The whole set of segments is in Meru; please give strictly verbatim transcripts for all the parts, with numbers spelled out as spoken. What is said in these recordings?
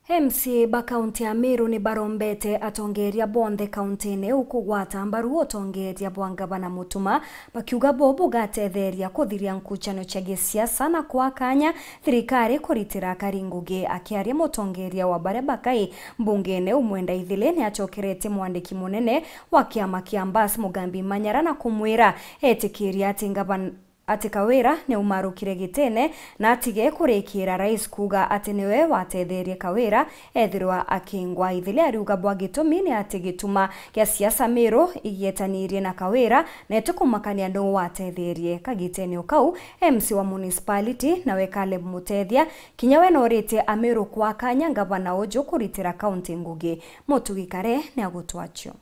M C A ba kaunti ya Meru ni barombete atongeeria bonthe kauntiine iu kugwata mbaru utongeeria bwa ngavana Mutuma, bakiuga bo bugatetheeria kuthiria nkuchano cia gisiasa na kwaa kanya thirikari kuritira akari ngugi. Akiaria mutongeeria wa baria bakai mbungeene iu Mwenda Ithili ni acokeretie mwandiki munene wa kiama kia Mbas Mugambi Manyara na kumwira etikiria ati ngavana ati Kawira ni umarukire gitine na atige kurikira rais kuuga ati niwe watetheerie Kawira ethirwa akingwa. Ithili ariuga bwa gitumi ni ati gituma gia siasa Meru igietanirie na Kawira na itikumakania nuu watetheerie. Kagitene o kau, M C wa municipality nawe Caleb Mutethia kinya we nooritie Ameru kwaa kanya ngavana uju kuritira kaunti ngugi. Mutugi Kare ni agutwachio.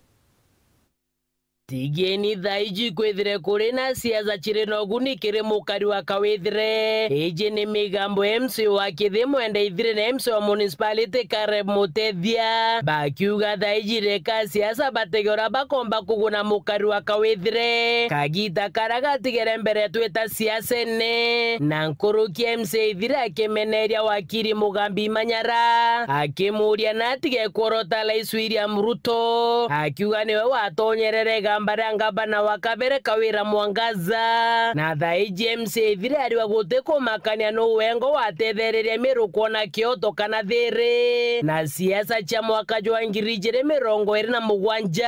Tigeni thaa iji kwithire kuri na siasa ciri na uguni kiri mukari wa Kawithire. Iji ni migambo ya M C A wa Kithi Mwenda Ithire na M C A wa municipality Caleb Mutethia, bakiuga thaa iji reka siasa batege uria bakomba kuguna mukari wa Kawithire kagita karia gatigere mbere twita siasene. Na nkuruki ya M C A Ithire akimeneria wakiri Mugambi Manyara, akimuuria na atige kworota Rais William Ruto, akiuga niwe watonyerere igamba ria ngavana wa kabere Kawira Mwangaza. Na thaa iji M C A Ithire ariwa gutikumakania nuu wengo watethererie Meru kwona kioto kana thiri na siasa cia mwaka jwa ngiri ijiri mirongo iri na mugwanja.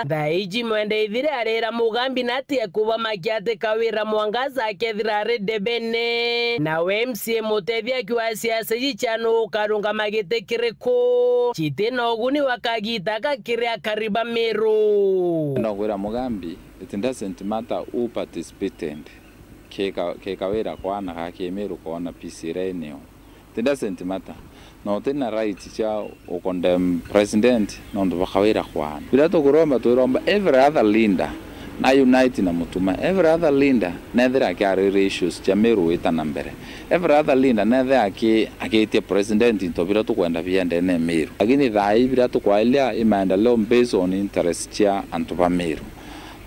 Thaa iji Mwenda Ithire arira Mugambi na atige kubamakia ati Kawira Mwangaza akethira ari debene. Nawe M C A Mutethia akiuga siasa iji cia nuu ukarungama giti kiriku, citi na uguni wa kagita gaka kiri akari ba Meru. Ndongwira Mugambi, it doesn't matter who participated. Kika, kika wira kwana ka ki Meru kona peace ira eneo. It doesn't matter. Na uti na right cia u condemn president nontu bwa Kawira kwana. Biria tukuromba, twiromba every other leader na unite na Mutuma. Every other leader nethira akiarira issues cia Meru wita na mbere. Every other leader nethira aki-, akiitia president into biria tukwenda biendene Meru. Lakini thaa ii biria tukwailia i maendeleo based on interest cia antu ba Meru.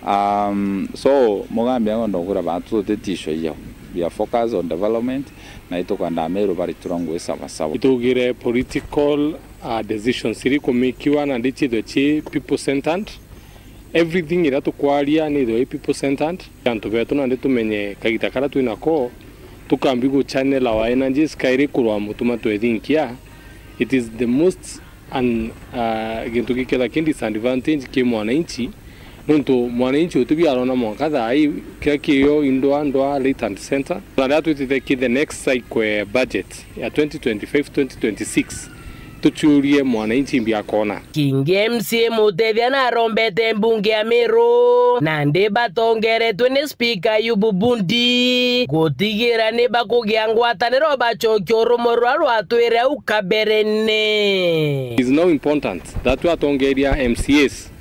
Um, so, Mugambi ango ndokura batu tuti tisho iyo. We are focused on development, na itukwenda Meru baritirwa ngui sawa sawa. Itugire political, uh, decisions iri kumikiwa na ndichithwe chi people centered. Everything ira tukwaria ni ithwe i people centered. Antu betu nandi tumenye kagita kara twinako, tukambi gu channel our energies kairi kurwa Mutuma twethinkia. It is the most an, uh, gintu giketha ki disadvantage ki mwananchi, nontu mwananchi utibia arona mwanka thaa ii kiria kiyo indwa ndwa right and center. Na riria twitite ki the next cycle budget ya twenty twenty-five twenty twenty-six, tuchurie mwananchi mbi akona. Kingi M C A Mutethia narombete mbunge ya Meru, nandi batongeretwe ni Speaker Ayubu Bundi, gutigira ni bakugia ngwataniro bachokia urumo ruria rwatwire au kaberene. It is now important that twatongeria M C As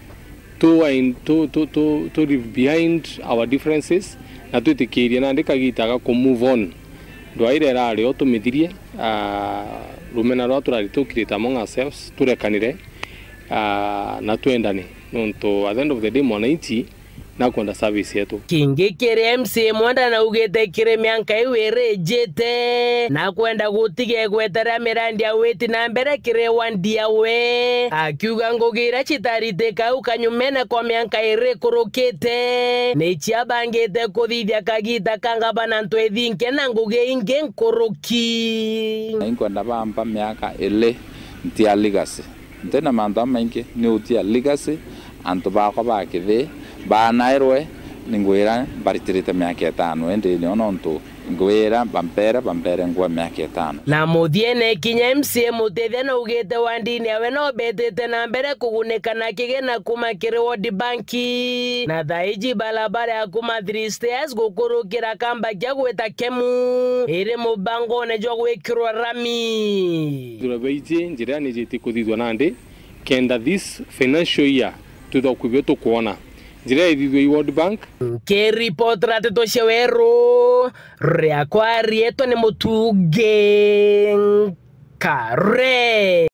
to, to, to, to, to leave behind our differences, na twitikirie nandi kagita ga ku move on. Ndwaire irari o tumithirie, ah, rumena rwa turari tukirite among ourselves, turekanire, ah, na twendane. Nontu at the end of the day, mwananchi nakwenda service yetu. Kingi kiri M C A Mwenda naugite kiri mianka iu iri ijite, nakwenda gutiga igweta ria mirandi ya witi na mbere kiri wandi yawe, akiuga ngugi iria citaritika au kanyumene kwa mianka iri ikurukite ni ciabangite kuthithia kagita ka ngavana ntwithinke na ngugi ingi nkuruki. Na inkwenda bampa miaka ili ntia legacy. Ntina mantu jamaingi, ni utia legacy, antu bakwa ba kithii baanairwe, ni ngwira mbaritirite miaka itano, indi nio nontu ngwira bampere, bampere ngua miaka itano. Na muthiene kinya M C A Mutethia naugite wandini yawe no betite na mbere kugunika na kigina kuma kiri World Bank, na thaa iji barabara ya kuma Three Stairs gukurukira Kambagia gwita Kemu iri mubangone jwa gwikirwa rami. Ithirwa baiji njira ni jiti kuthithwa nandi, kenda this financial year twithwa kwibio tukwona njira ithithwe i World Bank. Nkiripotera nteto cia weru, riakwa rietwa ni Mutugi Nkare.